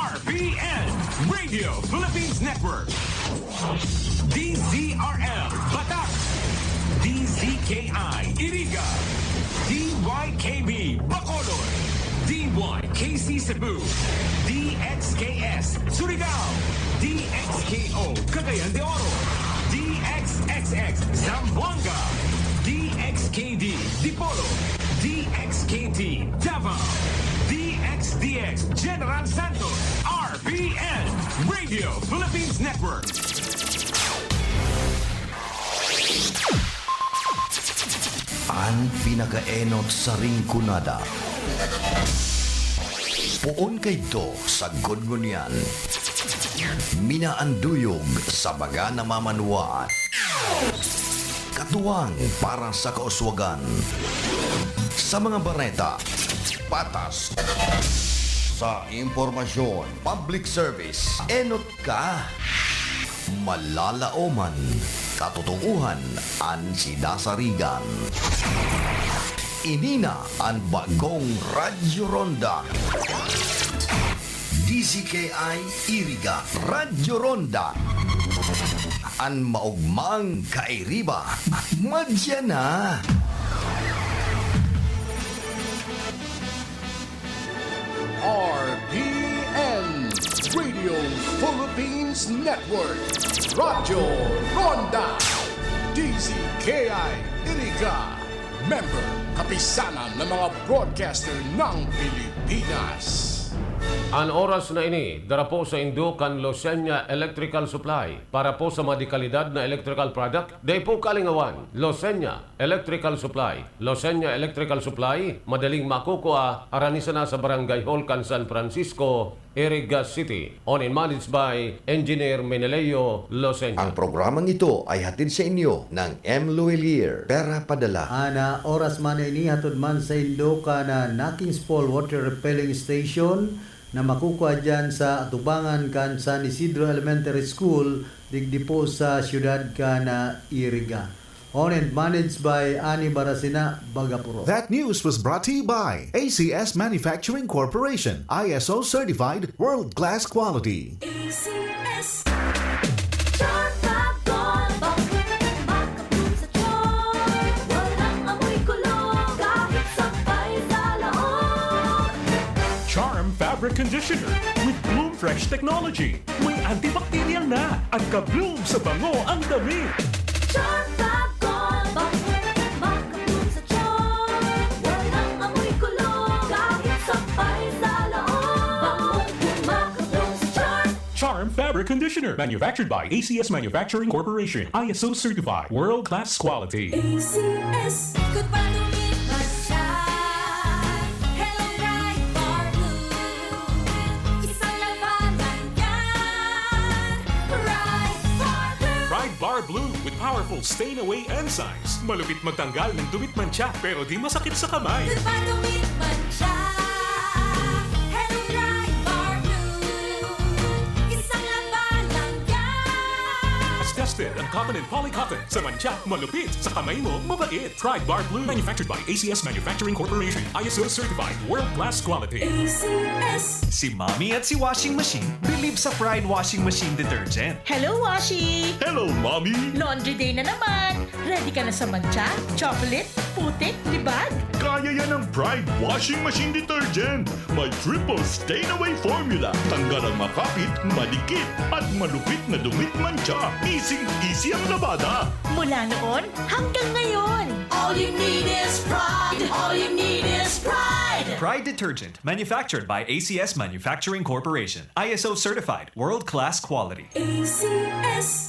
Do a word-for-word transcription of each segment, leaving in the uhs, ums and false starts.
R P N, Radio Philippines Network. D Z R L, Batak. D Z K I, Iriga. D Y K B, Bacolod. D Y K C Cebu. D X K S, Surigao. D X K O, Cagayan de Oro. D X X X, Zamboanga. D X K D, Dipolog. D X K T, Davao. D X D X, General Santos. R P N, Radio Philippines Network. An pinakaenot sa Rinconada. Poon kaidto sagkod ngunyan. Minaanduyog sa mga namamanwaan. Katuwang para sa kauswagan. Sa mga bareta, patas. Sa impormasyon, public service, enot ka. Malalaoman, katotoohan an sinasarigan. Ini na an bagong Radyo Ronda. D Z K I Iriga, Radyo Ronda. An maogmang kairiba, madya na. R P N, Radio Philippines Network, Radyo Ronda, D Z K I Iriga, member, Kapisanan ng mga Broadcaster ng Pilipinas. An oras na ini, dara po saindo kan Losenya Electrical Supply. Para po sa mga dekalidad na electrical product, dai po kalingawan. Losenya Electrical Supply. Losenya Electrical Supply, madaling makukua, harani sana sa Barangay Hall kan San Francisco, Iriga City. Owned and managed by Engineer Meneleo Losenya. Ang programang ito ay hatid sa inyo ng M Luwilier, Pera Padala. An oras man na ini, hatod man saindo kan Nakings Fall Water Refilling Station na makukua diyan sa atubangan kan San Isidro Elementary School, digdi po sa siyudad kan Iriga. Owned and managed by Ani Barasina Bagapuro. That news was brought to you by A C S Manufacturing Corporation, I S O certified, world-class quality. A C S. Charm Fab Gold, bangkong makabloom sa charm. Walang amoy kulog, kahit sampay sa loob. Charm Fabric Conditioner with Bloom Fresh Technology. May antibacterial na at ka-bloom sa bango ang damit. Charm Fab Gold, bangkong makabloom sa charm. Walang amoy kulog, kahit sampay sa loob. Bangong makabloom sa charm. Charm Fabric Conditioner, manufactured by A C S Manufacturing Corporation, I S O certified, world-class quality. A C S. Good pa, dumit man siya. Hello, Pride Bar Blue. Isang labanan yan. Pride Bar Blue. Pride Bar Blue with powerful stain away enzymes. Malupit magtanggal ng dumit mantsa, pero di masakit sa kamay. Good pa, dumit man siya. Hello, Pride Bar Blue. Isang labanan yan. Tested ang cotton and poly cotton. Sa mantsa, malupit. Sa kamay mo, mabait. Pride Bar Blue. Manufactured by A C S Manufacturing Corporation. I S O certified. World class quality. A C S. Si Mommy at si Washing Machine believe sa Pride Washing Machine Detergent. Hello, Washi! Hello, Mommy! Laundry day na naman! Ready ka na sa mantsa, chocolate, putik, libag? Kaya yan ng Pride Washing Machine Detergent. May triple stain away formula. Tanggal ang makapit, madikit, at malupit na dumit mantsa. Easy-easy ang labada. Mula noon hanggang ngayon. All you need is Pride. All you need is Pride. Pride Detergent, manufactured by A C S Manufacturing Corporation. I S O certified, world-class quality. A C S.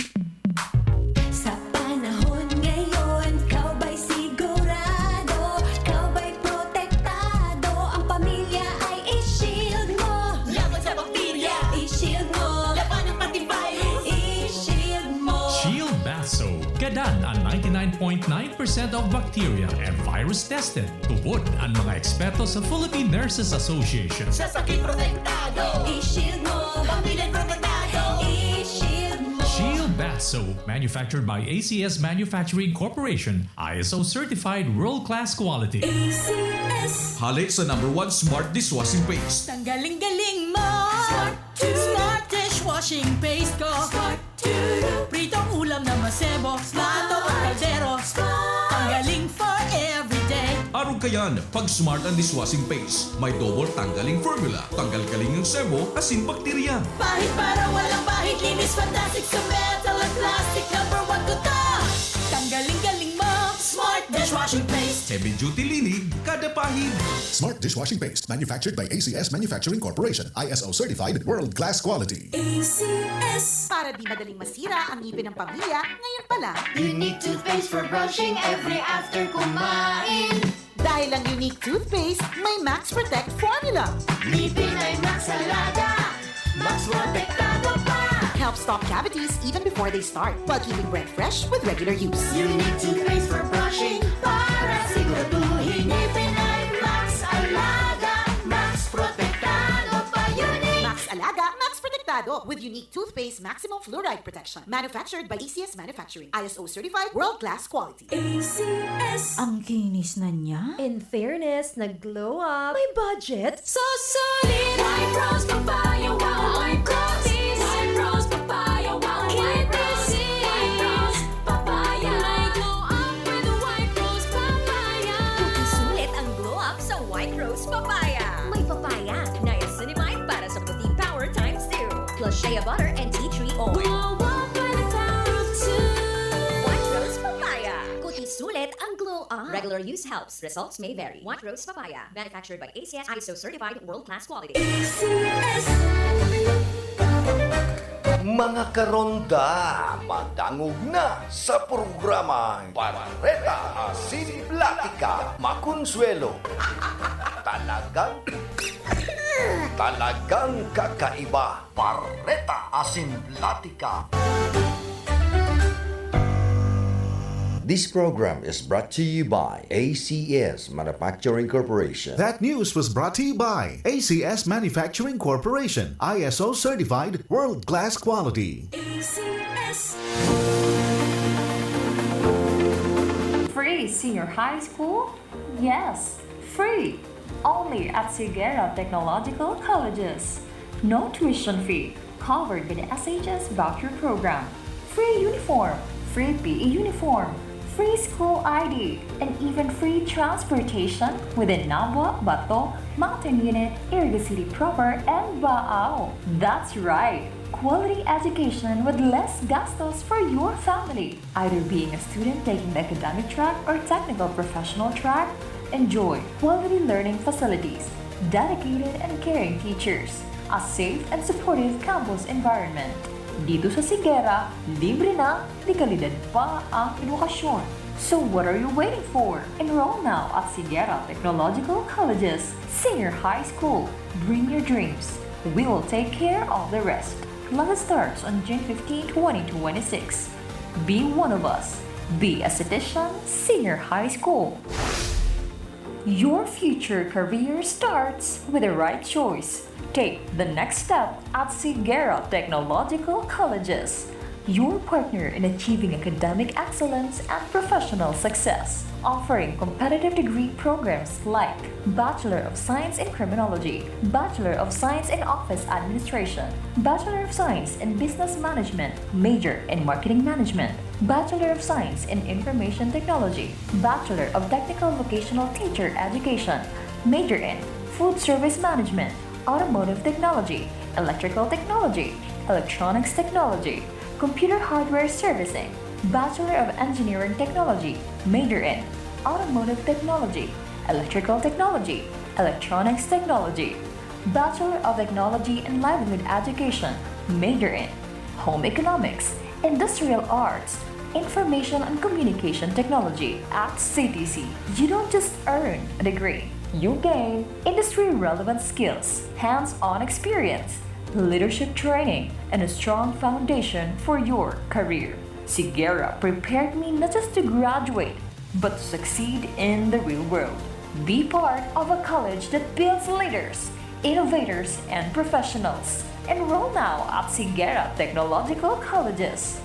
Sa panahon ngayon, ikaw ba'y sigurado? Ikaw ba'y protektado? Ang pamilya ay i-shield mo. Laban sa bakterya, i-shield mo. Laban ng antivirus, i-shield mo. Shield Bath Soap. Gadan ang ninety-nine point nine percent of bacteria and virus tested. Tubod ang mga eksperto sa Philippine Nurses Association. Sa sakit protektado, i-shield mo. Pamilya protektado, i-shield mo. Shield Bath Soap, manufactured by A C S Manufacturing Corporation, I S O certified, world-class quality. A C S. Hale sa number one smart dishwashing paste. Tanggaling-galing mo! Smart Washing paste ko. Smart. Pritong ulam na masebo. Plato o kaldero. Tanggaling for everyday. Arog kayan, pag Smart ang dishwashing paste. May double tanggaling formula. Tanggal galing ang sebo, asin bakterya. Pahid para walang bahid. Linis fantastic sa metal at plastic. Number one ko ta. Tanggaling galing mo. Smart dishwashing paste. Heavy duty linig, kada pahid. Smart dishwashing paste, manufactured by A C S Manufacturing Corporation, I S O certified, world class quality. A C S. Para di madaling masira ang ngipin ng pamilya, ngayon pa lang. Unique toothpaste for brushing every after kumain. Dahil ang Unique Toothpaste may Max Protect Formula. Ngipin ay Max Alaga, Max Protektado pa. Helps stop cavities even before they start, while keeping breath fresh with regular use. Unique toothpaste for brushing para siguraduhin ngipin ay Max Alaga, Max Protektado pa. Unique. Max Alaga, Max Protektado with Unique Toothpaste Maximum Fluoride Protection. Manufactured by A C S Manufacturing. I S O certified, world class quality. A C S. Ang kinis na niya. In fairness, nag-glow up. May budget? So solid! White Rose Papaya, wow! White Rose! White Rose Papaya, wow! White Rose! White Rose Papaya! May glow up with White Rose Papaya! Sulit ang glow up sa White Rose Papaya. May papaya, niacinamide para sa puting power times two. Plus shea butter and tea tree oil. Glow up with the power of two! White Rose Papaya. Kuti sulit ang glow up. Regular use helps. Results may vary. White Rose Papaya. Manufactured by A C S, I S O certified, world class quality. A C S. Mga karonda, madangog na sa programang Bareta Asin Platika Makonsuelo. Talagang, talagang kakaiba. Bareta Asin Platika. This program is brought to you by A C S Manufacturing Corporation. That news was brought to you by A C S Manufacturing Corporation, I S O certified, world class quality. A C S. Free senior high school? Yes, free! Only at Sigera Technological Colleges. No tuition fee, covered by the S H S voucher program. Free uniform, free P E uniform, free school I D, and even free transportation within Nabua, Bato, Mountain Unit, Iriga City Proper, and Baao. That's right! Quality education with less gastos for your family. Either being a student taking the academic track or technical professional track, enjoy quality learning facilities, dedicated and caring teachers, a safe and supportive campus environment. Dito sa Sigera, libre na, de kalidad pa ang edukasyon. So what are you waiting for? Enroll now at Sigera Technological Colleges Senior High School. Bring your dreams. We will take care of the rest. Class starts on June fifteen, twenty twenty-six. Be one of us. Be a Citizen Senior High School. Your future career starts with the right choice. Take the next step at Sigera Technological Colleges, your partner in achieving academic excellence and professional success. Offering competitive degree programs like Bachelor of Science in Criminology, Bachelor of Science in Office Administration, Bachelor of Science in Business Management, major in Marketing Management, Bachelor of Science in Information Technology, Bachelor of Technical Vocational Teacher Education, major in Food Service Management, Automotive Technology, Electrical Technology, Electronics Technology, Computer Hardware Servicing, Bachelor of Engineering Technology, major in Automotive Technology, Electrical Technology, Electronics Technology, Bachelor of Technology and Livelihood Education, major in Home Economics, Industrial Arts, Information and Communication Technology. At C T C, you don't just earn a degree, you gain industry-relevant skills, hands-on experience, leadership training, and a strong foundation for your career. Sigera prepared me not just to graduate, but to succeed in the real world. Be part of a college that builds leaders, innovators, and professionals. Enroll now at Sigera Technological Colleges.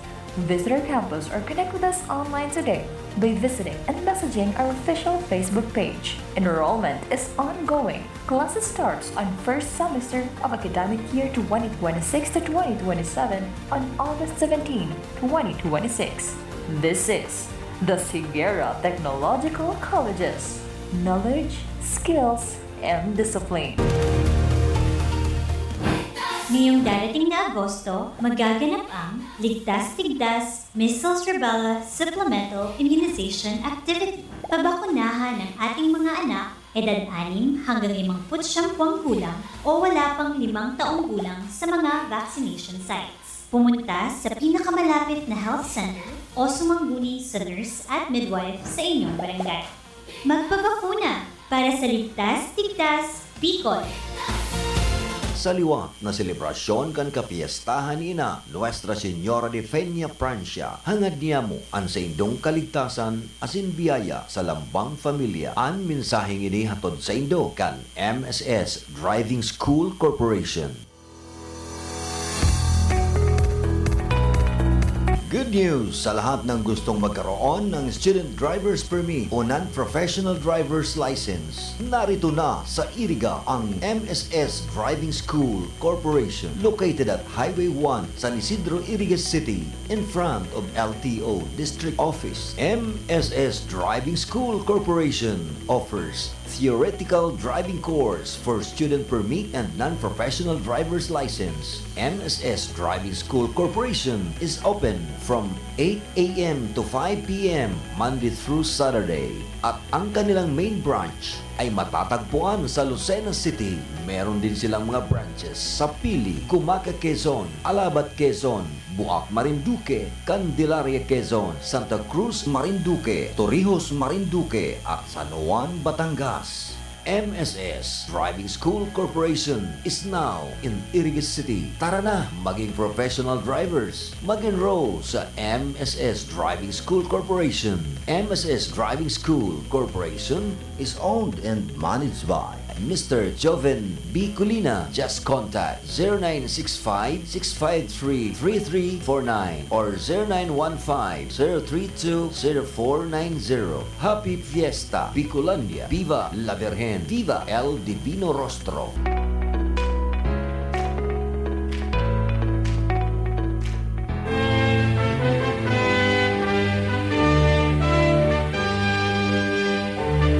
Visit our campus or connect with us online today by visiting and messaging our official Facebook page. Enrollment is ongoing. Classes starts on first semester of academic year twenty twenty-six to twenty twenty-seven on August seventeen, twenty twenty-six. This is the Higuera Technological Colleges. Knowledge, skills, and discipline. Ngayong darating na Agosto, magaganap ang Ligtas-Tigdas Measles Rubella Supplemental Immunization Activity. Pabakunahan ang ating mga anak, edad anim hanggang limampu't siyam pwang gulang o wala pang limang taong gulang sa mga vaccination sites. Pumunta sa pinakamalapit na health center o sumangguni sa nurse at midwife sa inyong barangay. Magpabakuna para sa ligtas-tigdas Bicol! Sa liwat na selebrasyon kan kapiyestahan ni Ina, Nuestra Señora de Peña Francia, hangad niamo an saindong kaligtasan asin biyaya sa lambang pamilya. An mensaheng ini hatod saindo kan M S S Driving School Corporation. Good news sa lahat ng gustong magkaroon ng Student Driver's Permit o Non-Professional Driver's License. Narito na sa Iriga ang M S S Driving School Corporation, located at Highway one, San Isidro, Iriga City, in front of L T O District Office. M S S Driving School Corporation offers theoretical driving course for student permit and non-professional driver's license. M S S Driving School Corporation is open from eight a.m. to five p.m. Monday through Saturday. At ang kanilang main branch ay matatagpuan sa Lucena City. Meron din silang mga branches sa Pili, Gumaca, Quezon, Alabat, Quezon, Buac, Marinduque, Candelaria, Quezon, Santa Cruz, Marinduque, Torrijos, Marinduque, at San Juan, Batangas. M S S Driving School Corporation is now in Iriga City. Tara na, maging professional drivers. Mag-enroll sa M S S Driving School Corporation. M S S Driving School Corporation is owned and managed by Mister Joven B. Colina. Just contact zero nine six five, six five three, three three four nine or zero nine one five, zero three two, zero four nine zero. Happy Fiesta, Bicolandia! Viva la Virgen! Viva El Divino Rostro!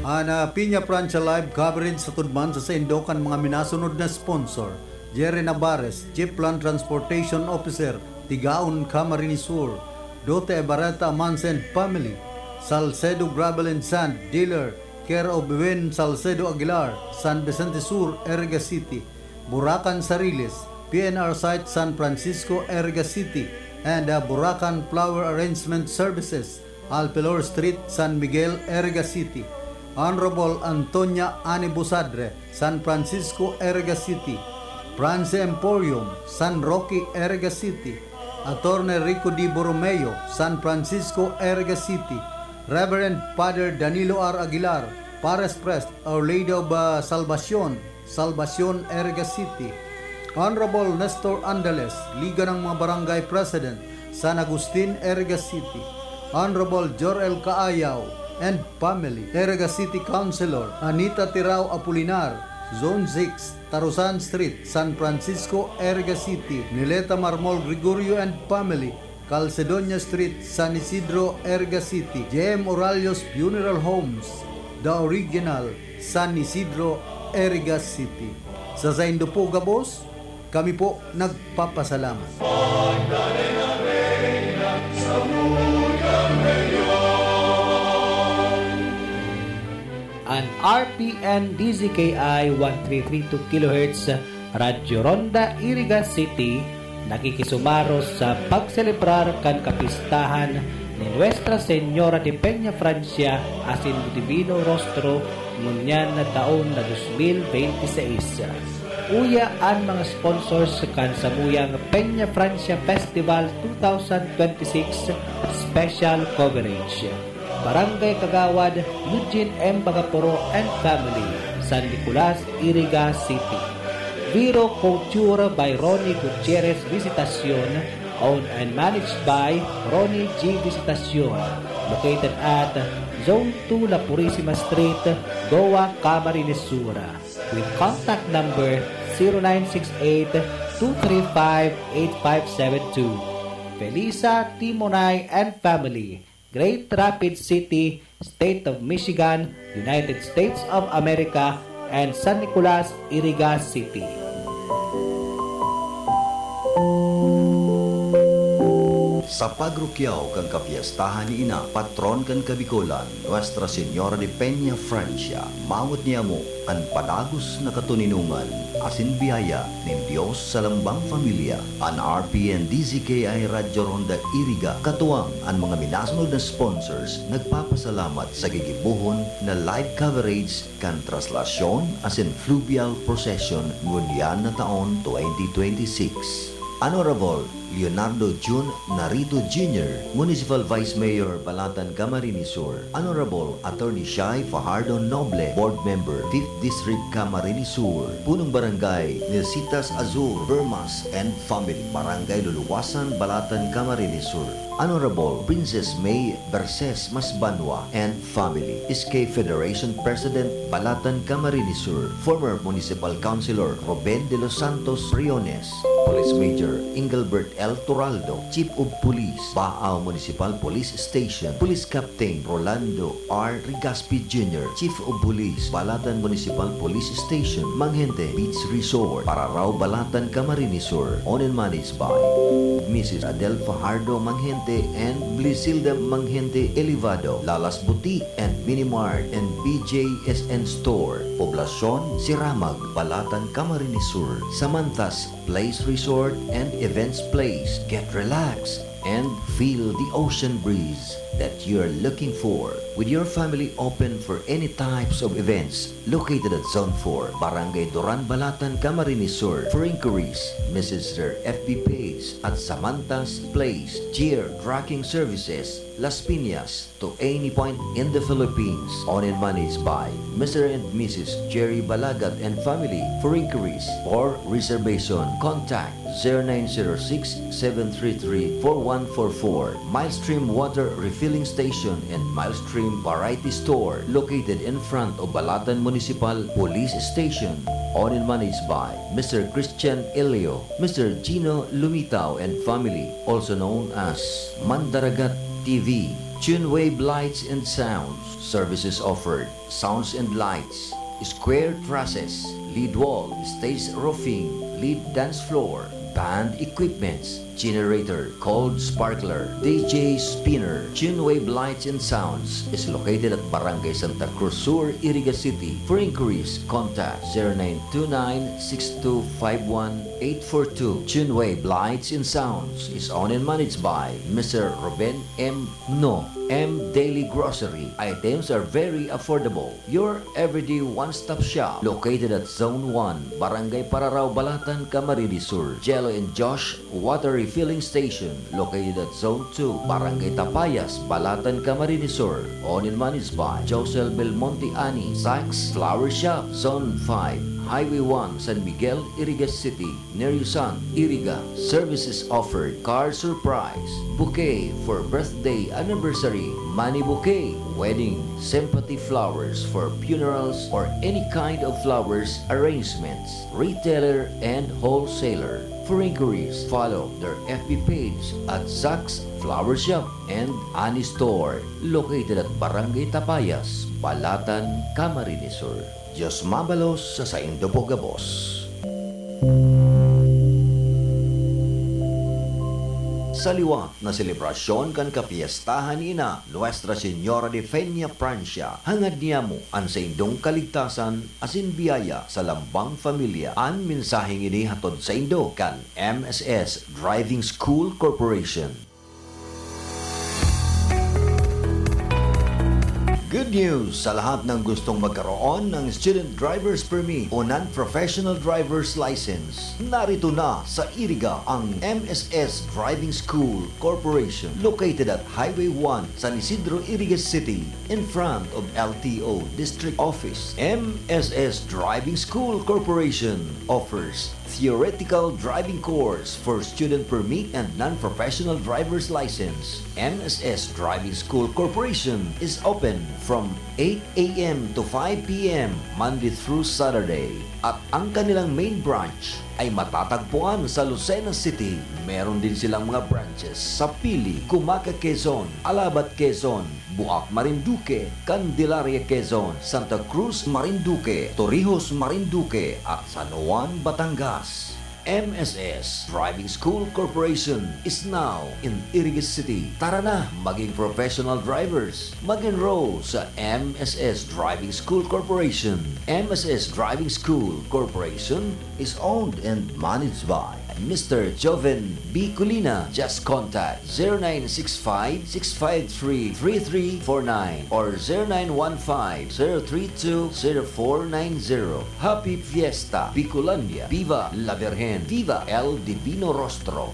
An ah, Piña Francia Live Coverage sa tudman sa saindo kan mga minasunod na sponsor: Jerry Navarez, Jeep Land Transportation Officer, Tigaon, Camarines Sur, Dote Ebareta Amansa and Family, Salcedo Gravel and Sand Dealer, care of Wen Salcedo Aguilar, San Vicente Sur, Iriga City, Burakan Sariles, P N R Site San Francisco, Iriga City, and ah, Burakan Flower Arrangement Services, Alpelor Street, San Miguel, Iriga City. Honorable Antonia Ani Busadre, San Francisco, Iriga City. France Emporium, San Roque, Iriga City. Attorney Rico D. Borromeo, San Francisco, Iriga City. Reverend Father Danilo R. Aguilar, Pares Pres, Our Lady of ah, Salvacion, Salvacion, Iriga City. Honorable Nestor Andales, Liga ng mga Barangay President, San Agustin, Iriga City. Honorable Jor-el Caayaw and family, Iriga City Councilor, Anita Tirao Apolinar, Zone six, Tarusan Street, San Francisco, Iriga City. Nileta Marmol Gregorio and family, Calcedonia Street, San Isidro, Iriga City. J M Oralios Funeral Homes, The Original, San Isidro, Iriga City. Sa saindo po gabos, kami po nagpapasalamat. An R P N D Z K I one three three two kilohertz Radyo Ronda, Iriga City, nakikisumaros sa pagselebrar kan kapistahan ni Nuestra Señora de Peña Francia asin Divino Rostro ngunyan na taon na dos mil bente seis. Uya an mga sponsors kan samuyang Peña Francia Festival two thousand twenty-six Special Coverage. Barangay Kagawad, Eugene M. Bagaporo and family, San Nicolas, Iriga City. Viro Couture by Ronnie Gutierrez Visitacion, Owned and managed by Ronnie G Visitacion, located at Zone two La Purisima Street, Goa, Camarines Sur, with contact number zero nine six eight two three five eight five seven two. Felisa Timonay and family, Great Rapids City, State of Michigan, United States of America, and San Nicolas, Iriga City. Sa pagrukyaw kan kapyestahan ni Ina, patron kan Kabikolan, Nuestra Señora de Peña, Francia, mawot niamo an padagos na katoninongan asin biyaya nin Dios sa lambang pamilya. An R P N D Z K I Radyo Ronda Iriga, katuwang an mga minasunod na sponsors, nagpapasalamat sa gigibohon na live coverage kan traslasyon asin fluvial procession ngunyan na taon twenty twenty-six. Honorable Leonardo Jun Narito Junior, Municipal Vice Mayor, Balatan, Camarines Sur. Honorable Attorney Shai Fajardo Noble, Board Member, Fifth District, Camarines Sur. Punong Barangay Nilsitas Azul Bermas and family, Barangay Luluwasan, Balatan, Camarines Sur. Honorable Princess May Berses Masbanwa and family, S K Federation President, Balatan, Camarines Sur. Former Municipal Councilor Ruben de los Santos Briones, Police Major Engelbert L Toraldo, Chief of Police, Baao Municipal Police Station, Police Captain Rolando R Rigaspi Junior, Chief of Police, Balatan Municipal Police Station, Manghente Beach Resort, Pararao, Balatan, Camarines Sur. Owned and managed by Missus Adel Fajardo Manghente and Blisilda Manghente Elevado, Lalas Buti and Minimart and B J S N Store, Poblacion Siramag, Balatan, Camarines Sur. Samantha's Place Resort and Events Place. Get relaxed and feel the ocean breeze that you're looking for, with your family open for any types of events. Located at Zone four, Barangay Duran, Balatan, Camarines Sur. For inquiries, message their F B page at Samantha's Place, Cheer Trucking Services, Las Piñas, to any point in the Philippines. Owned and managed by Mister and Missus Jerry Balagat and family. For inquiries or reservation, contact zero nine zero six, seven three three, four one four four. Milestream Water Refilling Station and Milestream Variety Store, located in front of Balatan Municipal Police Station. Owned and managed by Mister Christian Elio, Mister Gino Lumitaw and family, also known as Mandaragat T V, Tunewave Lights and Sounds, services offered, sounds and lights, square trusses, lead wall, stage roofing, lead dance floor, band equipments, generator, cold sparkler, D J spinner. Tunewave Lights and Sounds is located at Barangay Santa Cruz Sur, Iriga City. For inquiries, contact zero nine two nine six two five one eight four two. Tunewave Lights and Sounds is owned and managed by Mister Ruben M No M Daily Grocery. Items are very affordable. Your everyday one-stop shop, located at Zone one, Barangay Pararao, Balatan, Camarines Sur. Jello and Josh Water Refilling Station, located at Zone two, Barangay Tapayas, Balatan, Camarines Sur. Owned and managed by Josel Belmonte Ani, Saks Flower Shop, Zone five, Highway one, San Miguel, Iriga City. Neryusan, Iriga. Services offered: card surprise, bouquet for birthday, anniversary, money bouquet, wedding, sympathy flowers for funerals or any kind of flowers arrangements, retailer and wholesaler. For inquiries, follow their F B page at Saks Flower Shop and Ani Store, located at Barangay Tapayas, Balatan, Camarines Sur. Dios mabalos sa saindo po gabos. Sa liwat na selebrasyon kan kapyestahan ni Ina, Nuestra Señora de Peña Francia, hangad niamo an saindong kaligtasan asin biyaya sa lambang pamilya. An mensaheng ini hatod saindo kan M S S Driving School Corporation. Good news sa lahat ng gustong magkaroon ng Student Driver's Permit o Non-Professional Driver's License. Narito na sa Iriga ang M S S Driving School Corporation, located at Highway one, San Isidro, Iriga City, in front of L T O District Office. M S S Driving School Corporation offers Theoretical driving course for student permit and non-professional driver's license. M S S Driving School Corporation is open from eight a m to five p m, Monday through Saturday. At ang kanilang main branch ay matatagpuan sa Lucena City. Meron din silang mga branches sa Pili, Cumaca, Quezon, Alabat, Quezon, Buac, Marinduque, Candelaria, Quezon, Santa Cruz, Marinduque, Torrijos, Marinduque, at San Juan, Batangas. M S S Driving School Corporation is now in Iriga City. Tara na, maging professional drivers. Mag-enroll sa M S S Driving School Corporation. M S S Driving School Corporation is owned and managed by Mister Joven B Colina. Just contact zero nine six five, six five three, three three four nine or zero nine one five, zero three two, zero four nine zero. Happy Fiesta, Bicolandia! Viva la Virgen! Viva El Divino Rostro!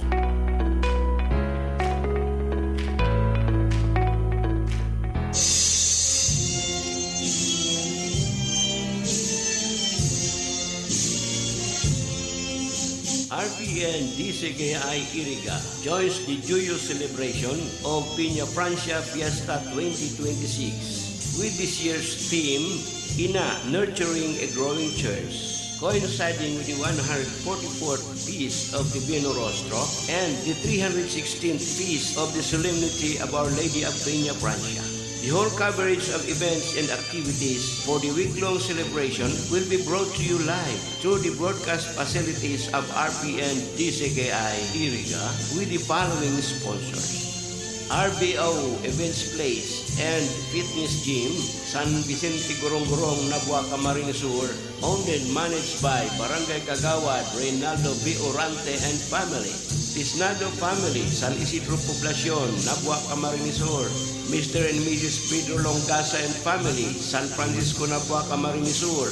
R P N D C K I Iriga joins the joyous celebration of Peña Francia Fiesta twenty twenty-six with this year's theme, Ina, Nurturing a Growing Church, coinciding with the one hundred forty-fourth Feast of Divino Rostro and the three hundred sixteenth Feast of the Solemnity of Our Lady of Peña Francia. The whole coverage of events and activities for the week-long celebration will be brought to you live through the broadcast facilities of R P N D C K I Iriga with the following sponsors: R B O Events Place and Fitness Gym, San Vicente Gorong-Gorong, Nabua, Camarines Sur, owned and managed by Barangay Kagawad Reynaldo B. Orante and family, Tisnado family, San Isidro Poblacion, Nabua, Camarines Sur, Mister and Missus Pedro Longasa and family, San Francisco, Nabua, Camarines Sur,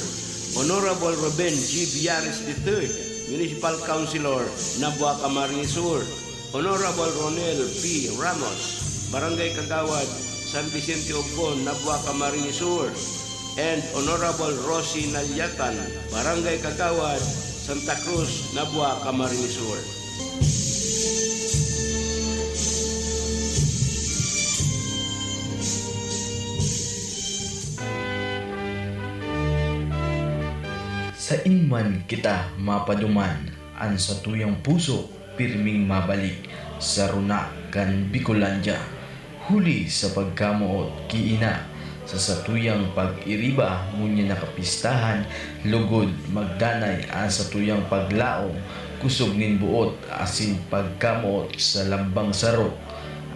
Honorable Ruben G. Villares the third, Municipal Councilor, Nabua, Camarines Sur, Honorable Ronel P. Ramos, Barangay Kagawad, San Vicente Obon, Nabua, Camarines Sur, and Honorable Rosie Nalyatan, Barangay Kagawad, Santa Cruz, Nabua, Camarines Sur. Sain man kita mapaduman, an satuyang puso pirming mabalik sa runa kan Bicolandia. Huli sa pagkamoot ki ina, sa satuyang pag-iriba ngunyan na kapistahan, lugod magdanay an satuyang paglaom, kusog nin boot asin pagkamoot sa lambang saro.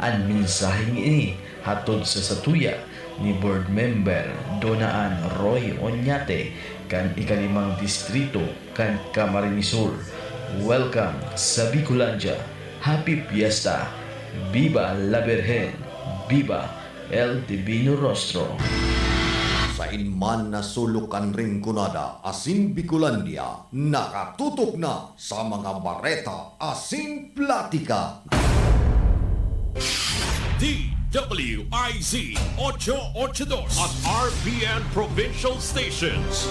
An mensaheng ini hatod sa satuya ni Board Member Dona Ann Roy Oñate kan ikalimang distrito kan Camarines Sur. Welcome sa Bicolandia! Happy Fiesta! Viva la Virgen! Viva El Divino Rostro! Sain man na sulok kan Rinconada asin Bicolandia, nakatutok na sa mga bareta asin platika. D W I Z ocho ocho dos at R P N Provincial Stations.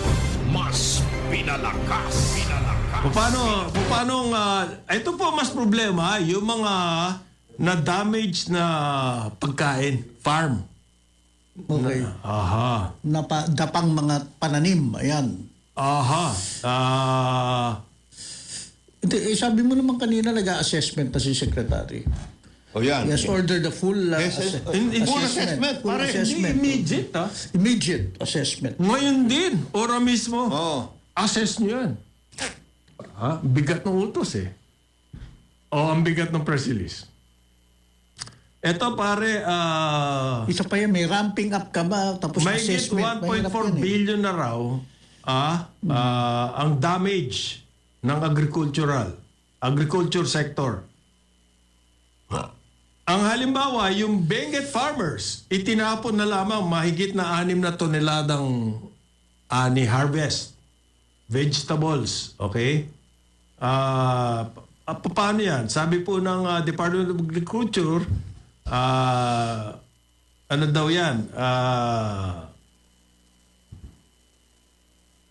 Mas pinalakas, pinalakas. Paano, paano nga, ito po mas problema, yung mga na-damage na pagkain, farm. Okay. Na, aha. Napa-, dapang mga pananim, ayan. Aha. Ah, Hindi, eh, sabi mo naman kanina, nag-a-assessment na si Secretary. O yan. He has ordered the full, uh, Yes, yes. Asse-, In, in full assessment. Assessment, full pare. Hindi assessment. Immediate, ah. Immediate assessment. Ngayon din, ora mismo. Oo. Assess nyo yan. Ha? Bigat ng utos eh. O, ang bigat ng press release. Eto, pare, ah, Isa pa yan, may ramping up ka ba? Tapos mahigit assessment, mahirap one point four billion yan eh. Na raw, ah, ah, ang damage ng agricultural, agriculture sector. Ang halimbawa, yung Benguet farmers, itinapon na lamang mahigit na anim na toneladang ani harvest, vegetables, okay? Ah, pa-, pa-, paano yan? Sabi po ng, ah, Department of Agriculture, ah, ano daw yan? Ah,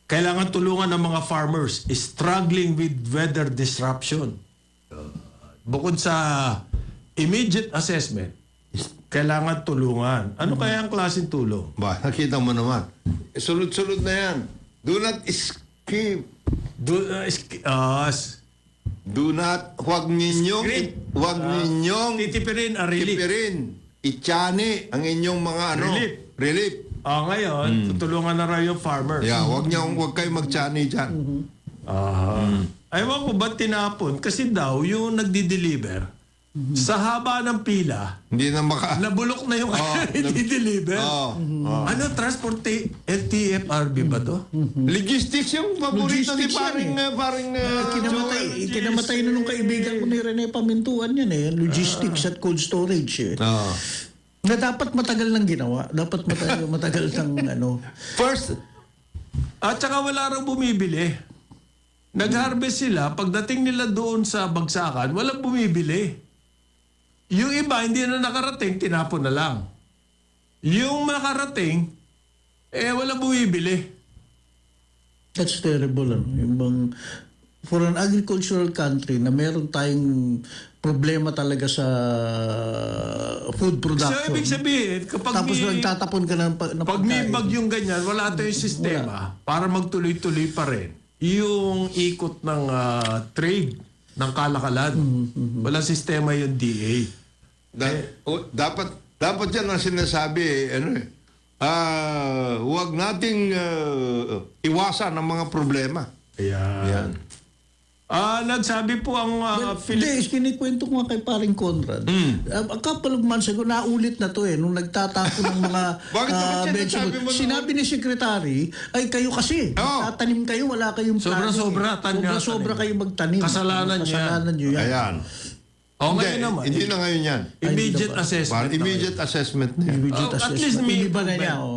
Kailangan tulungan ng mga farmers struggling with weather disruption. Bukod sa immediate assessment, kailangan tulungan. Ano kaya ang klaseng tulong? Ba, nakita mo naman. Sunod-sunod na yan. Do not skip. Do, uh, sk- uh, s- Do not, huwag ninyong, Skip. huwag Ah, ninyong titipirin ang relief. tipirin. Ityani ang inyong mga ano, Relief. relief. Ah, ngayon, tutulungan na raw yung farmers. Yeah, huwag niyo, huwag kayo magtyani dyan. Aha. Ewan ko ba't tinapon? Kasi daw, yung nagdi-deliver, sa haba ng pila, Hindi na maka... nabulok na yung Oh, nagdi-deliver. Oh, oh. Ano, transporte, L T F R B ba to? Logistics yung paborito ni Logistics yan paring, eh. uh, paring uh, Kinamatay, Joel. kinamatay na nung kaibigan ko ni Rene Pamintuan yan eh. Logistics at cold storage eh. Oo. Na dapat matagal nang ginawa. Dapat matagal, matagal nang ano. First, At saka wala raw bumibili. Nag-harvest sila, pagdating nila doon sa bagsakan, walang bumibili. Yung iba, hindi na nakarating, tinapon na lang. Yung nakarating, eh, walang bumibili. That's terrible. Ano? Yung bang, for an agricultural country na meron tayong problema talaga sa food production. So, ibig sabihin, kapag Tapos may, nagtatapon ka ng, pa- ng pag may pagkain. Bagyong ganyan, wala tayong sistema para magtuloy-tuloy pa rin yung ikot ng ah, trade, ng kalakalan. Walang sistema yung D A. Da- o, dapat dapat yan ang sinasabi eh, ano eh. Ah, huwag nating ah, iwasan ang mga problema. Ayan. Yan. Ah, nagsabi po ang ah, Well, Philip- hindi, kinikwento ko nga kay paring Conrad. Mm. Uh, a couple of months ago, naulit na to eh, nung nagtatapon ng mga Bakit naman ah, yan vegetable. Nasabi mo noon? Sinabi ni Secretary, ay kayo kasi, Oo. tatanim kayo, wala kayong plano. Sobra-sobra, eh. tan- Sobra-sobra kayo magtanim. Kasalanan nyo yan. Kasalanan nyo yan. Ayan. O, Hindi, ngayon naman. hindi na ngayon yan. Immediate Ay, assessment. Para na immediate ngayon. assessment na yan. Immediate Oh, at assessment. least may Iniba na niya, improvement. oh.